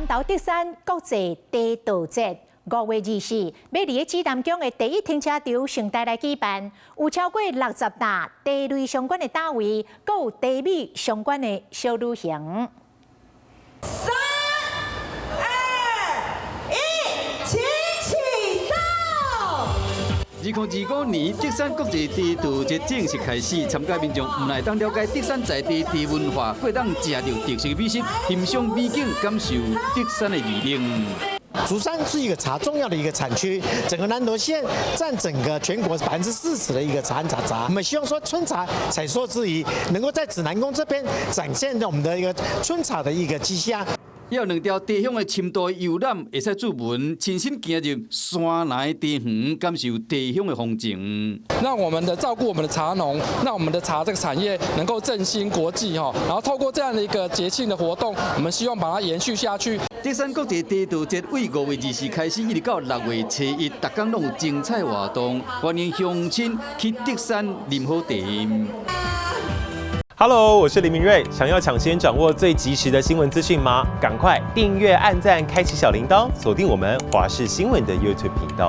投竹山國際茶道節5月24，欲佇咧紫南宮的第一停車場盛大來舉辦，有超過60搭茶類相關的攤位，閣有茶米相關的小旅行。三、二、一，請啟動！2025年竹山國際茶道節正式開始，參加民眾毋但會當了解竹山在地茶文化，閣會當食著特色美食，欣賞美景，感受竹山的魅力。竹山是一個茶重要的一個產區，整個南投縣佔整個全國40%的一個產茶茶。我們希望說春茶採收之餘，能夠在紫南宮這邊展現我們的一個春茶的一個跡象。猶有兩條茶鄉的深度遊覽，會使注文親身行入山內茶園，感受茶鄉的風情。讓我們的照顧我們的茶農，讓我們的茶這個產業能夠振興國際哈。然後透過這樣的一個節慶的活動，我們希望把它延續下去。竹山國際茶道節對5月24開始，一直到6月初1，逐工攏有精彩活動，歡迎鄉親去竹山啉好茶。 Hello，我是林明瑞。想要搶先掌握最及時的新聞資訊嗎？趕快訂閱、按讚、開啟小鈴鐺，鎖定我們華視新聞的 YouTube 頻道。